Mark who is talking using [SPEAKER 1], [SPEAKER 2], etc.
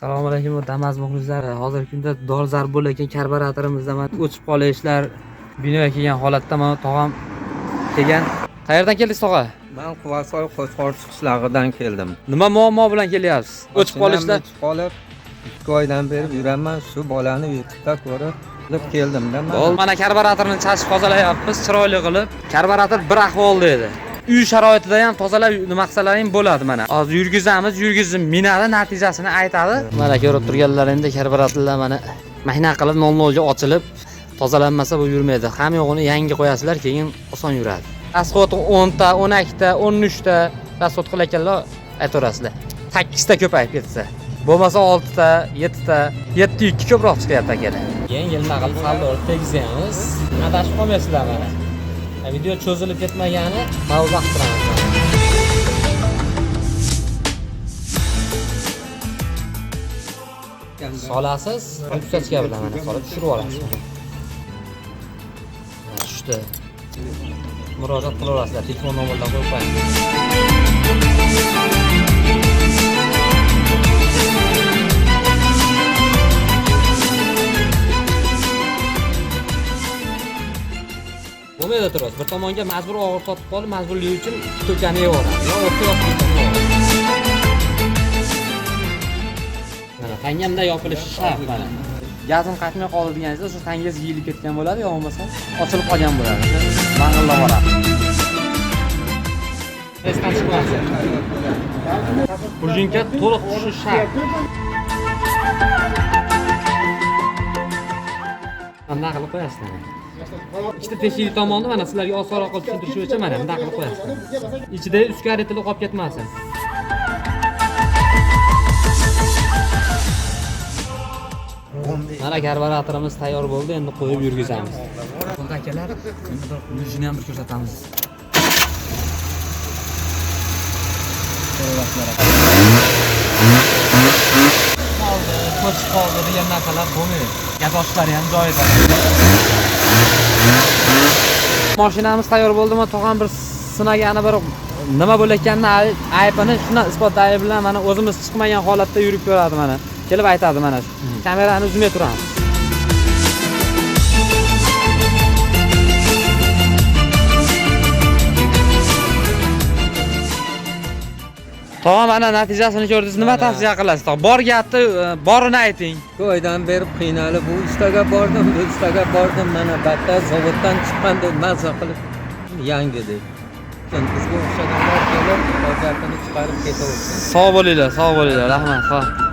[SPEAKER 1] Assalomu alaykum Damas muxlislari. Hozirgi kunda dolzarb bo'layotgan karburatorimizda mana o'chib qolishlar binoga kelgan holatda mana tog'am kelgan. Qayerdan keldingiz, tog'a?
[SPEAKER 2] Man Quvasoy Qo'chqor qishlog'idan keldim.
[SPEAKER 1] Nima muammo bilan kelyapsiz? O'chib qolishlar.
[SPEAKER 2] O'chib qolib, 2 oydan beri yuraman, shu bolani YouTube'da ko'rib bilib keldim-da man.
[SPEAKER 1] Mana karburatorni chashib tozalayapmiz, chiroyli qilib. Karburator bir ahvolda edi. Uy sharoitida ham tozalab nima qilsalaring bo'ladi mana. Hozir yurgizamiz, yurgizib minadi, natijasini aytadi. Mana ko'rib turganlaringda karburatorlar mana mahna qilib 00 ga ochilib tozalanmasa bu yurmaydi. Ham yo'g'ini yangi qo'yasizlar, keyin oson yuradi. Rasxod 10 ta, 12 ta, 13 ta rasxod qilayotganlar aytaverasizlar. 8 ta ko'payib ketsa. Bo'lmasa 6 ta, 7 ta, 7 2 ko'proq chiqyapti akalar. Yengil naql saldo tegizamiz. Adashib qolmaysizlar mana. Video cho'zilib ketmagani mavzu qilamiz. Solasiz, pipsachka bilan mana solib tushirib olasiz. Mana tushdi. Murojaat qilaverasizlar, telefon nomerlarini qo'yib qo'yamiz. Bo'lmaydi turasiz. Bir tomonga majbur og'ir tortib qolib, majburlik uchun to'kani yeyaveradi. Yo o'rta yoqib. Mana tangamda yopilishi shart mana. Gazim qaytmay qoldi deganingizda o'sha tangangiz yeyilib ketgan bo'ladi, yo bo'lmasa ochilib qolgan bo'ladi. Mang'illab yuboradi. Esdan chiqmasin. Prujinka to'liq tushishi shart. Bunday qilib qo'yasizlar. Ikkita teshikli tomonni mana sizlarga osonroq qilib tushuntirish uchun mana bunday qilib qo'yasizlar. Ichida uskaritili qolib ketmasin. Mana karburatorimiz tayyor bo'ldi, endi qo'yib yurgizamiz. Bo'ldi akalar, endi bir yurishini ham bir ko'rsatamiz. Qoldi, ko'chib qoldi degan narsalar bo'lmaydi. Gaz ochishlari ham joyida. Mashinamiz tayyor bo'ldimi? Tog'am bir sinagani bir nima bo'layotganini aybini shundan isbot dalil bilan mana o'zimiz chiqmagan holatda yurib ko'radi mana. Kelib aytadi mana shu. Kamerani uzmay turamiz. Tog'a mana natijasini ko'rdingiz. Nima tavsiya qilasiz? Tog'a bor gapni borini ayting.
[SPEAKER 2] 2 oydan beri qiynalib, bu ustaga bordim, bu ustaga bordim, mana battar zavoddan chiqqandek mazza qilib yangi deb. Bizga o'xshaganlar kelib, hojatini chiqarib ketaversin.
[SPEAKER 1] Sog' bo'linglar, sog' bo'linglar. Rahmat. Sog'.